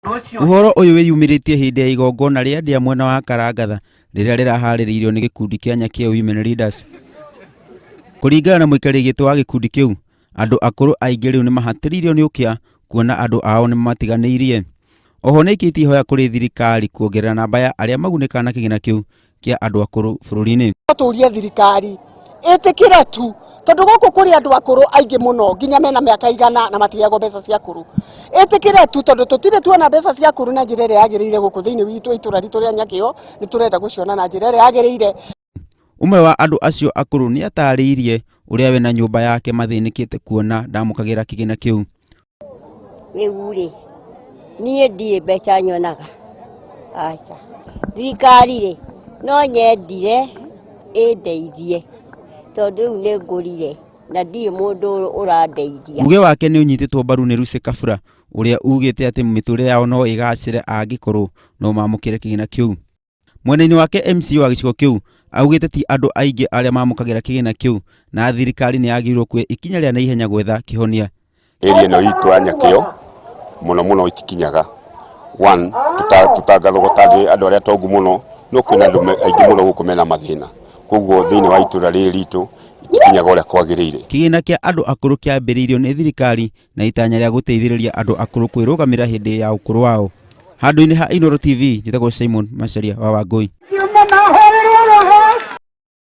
Ũhoro ũyũ wĩyumĩrĩtie hĩndĩ ya igongona rĩa ndĩa mwena wa Karangatha rĩrĩa rĩraharĩrĩirio nĩ gĩkundi kĩa Nyakĩo Women Leaders. Kũringana na mũikarĩri gĩtĩ wa gĩkundi kĩu, andũ akũrũ aingĩ rĩu nĩmahatĩrĩirio nĩ ũkĩa kuona andũ ao nĩmamatiganĩirie. Oho nĩaikĩtie ihoya kũrĩ thirikari kuongerera namba ya arĩa magunĩkaga na kĩgĩna kĩu kĩa andũ akũrũ bũrũri-inĩ. Tũrie thirikari ĩtĩkĩre tu tondũ gũkũ kũrĩ andũ akũrũ aingĩ mũno nginya mena mĩaka igana na matiheagwo mbeca cia akũrũ. Ĩtĩkĩre tu tondũ tũtirĩ tuona mbeca cia akũrũ na njĩra ĩrĩa yagĩrĩire gũkũ thĩinĩ witũ itũra ritũ rĩa Nyakĩo, nĩ tũrenda gũciona na njĩra ĩrĩa yagĩrĩire. Ũmwe wa andũ acio akũrũ nĩ atarĩirie ũrĩa we na nyũmba yake mathĩnĩkĩte kuona ndamũkagĩra kĩgĩna kĩu. Rĩu rĩ, niĩ ndirĩ mbeca nyonaga, aca. Thirikari rĩ, no nyendire ĩndeithie tondũ rĩu nĩ ngũrire na ndirĩ mũndũ ũrandeithia. Uge wake nĩ ũnyitĩtwo mbaru nĩ Lucy Kabura ũrĩa ugĩte atĩ mĩtũrĩre yao no ĩgacĩre angĩkorwo no mamũkĩre kĩgĩna kĩu. Mwena-inĩ wake MCA wa gĩcigo kĩu augĩte ti andũ aingĩ arĩa mamũkagĩra kĩgĩna kĩu na thirikari nĩ yagĩrĩirwo kuoya ikinya rĩa naihenya gwetha kĩhonia. Area ĩno itũ ya Nyakĩo mũno mũno itikinyaga one tũtangathagwo ta andũ arĩa atongu mũno no kwĩna andũ aingĩ mũno gũkũ mena mathĩna koguo thĩinĩ wa itũra rĩrĩ ritũ itikinyaga ũrĩa kwagĩrĩire. Kĩgĩna kĩa andũ akũrũ kĩambĩrĩirio nĩ thirikari na itanya rĩa gũteithĩrĩria andũ akũrũ kwĩrũgamĩra hĩndĩ ya ũkũrũ wao. Handũ-inĩ ha Inooro TV, njĩtagwo Simon Macharia wa Wangũi.